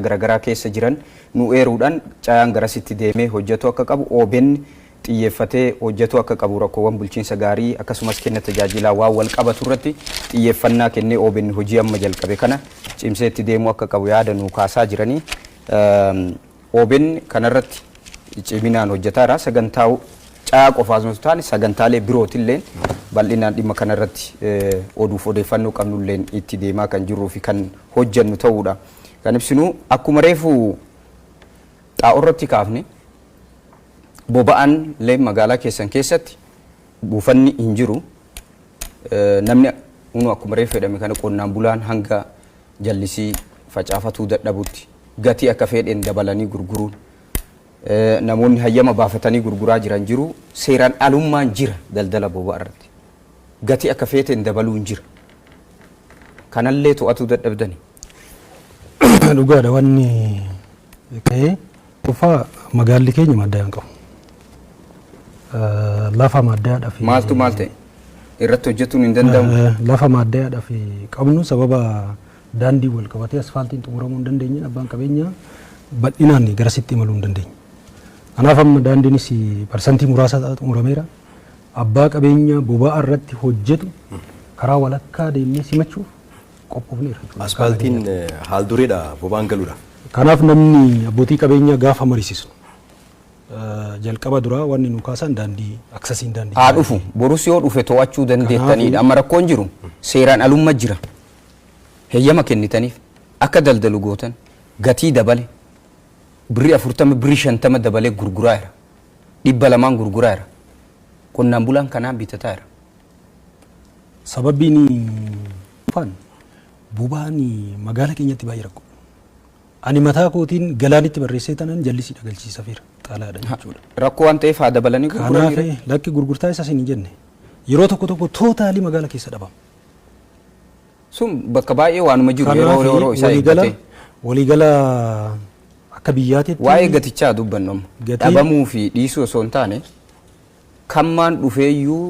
Garaagaraa keessa jiran nu eeruudhaan Cayaan garasitti deemee hojjetuu akka qabu, OBN xiyyeeffatee hojjetuu akka qabu, rakkoowwan bulchiinsa gaarii akkasumas kenna tajaajilaa waan wal qabatu irratti xiyyeeffannaa kennee OBN hojii amma jalqabe kana cimsee itti deemuu akka qabu yaada nu kaasaa jiranii. OBN kanarratti ciminaan hojjetaara. Sagantaa Cayaa qofa osoo hin taane sagantaalee birootilleen bal'inaan dhimma kanarratti oduuf odeeffannoo qabnulleen itti deemaa kan jirruu fi kan hojjennu ta'uudha. Kan ibsinu akkuma reefu xaa'oo irratti kaafne, boba'aan illee magaalaa keessan keessatti buufanni hin jiru. Namni unu akkuma reefu jedhame kana qonnaan bulaan hanga jallisii facaafatuu dadhabutti gatii akka fedheen dabalanii gurguruun, namoonni hayyama baafatanii gurguraa jiran jiru. Seeraan alummaan jira daldala boba'aa irratti. Gatii akka feeteen dabaluun jira. Kanallee to'atuu dadhabdani. Dhugaadha, wanni ka'ee qofaa magaalli keenya maddaa hin qabu. Lafa maddaadhaaf Maaltu maal ta'e? Irratti hojjetuun hin danda'amu. Lafa maddaadhaaf qabnu sababa daandii wal qabatee asfaaltiin xumuramuu hin dandeenye abbaan qabeenyaa bal'inaan garasitti imaluu hin dandeenye. Kanaaf amma daandiinis parsantii muraasa xumurameera. Abbaa qabeenyaa boba'aa irratti hojjetu karaa walakkaa deemnee simachuuf qophoofneera jechuudha. Asfaaltiin haal dureedha boba'aan galuudhaaf. Kanaaf namni abbootii qabeenyaa gaafa mariisisnu jalqaba duraa wanni nu kaasan daandii, accessiin daandii. Haa dhufu, borus yoo dhufe to'achuu dandeettanidha. Amma rakkoon jiru seeraan alumma jira. Heeyyama kennitaniif akka daldalu gootan, gatii dabale, birrii 40, birrii 50 dabalee gurguraa jira. 200n gurguraa jira. Qonnaan bulaan kanaan bitataa jira. Sababiin afaan boba'aan magaalaa keenyatti baay'ee rakkoo. Ani mataa kootiin Galaanitti barreessee tanan jallisii dhagalchiisafeera xaalaadha jechuudha. Rakkoo waan ta'eef haa dabalanii Kanaaf gurguranii. Lakki, gurgurtaa isaas hin jenne, yeroo tokko tokko totally magaala keessa dhabama. Sun bakka baay'ee waanuma jiru yeroo Kanaaf yeroo isaa waliigala eeggatee. Waliigala akka biyyaatitti Waa'ee gatichaa dubbannu amma. Gatiin- Dhabamuu fi dhiisuu osoo hin taane kammaan dhufeeyyuu.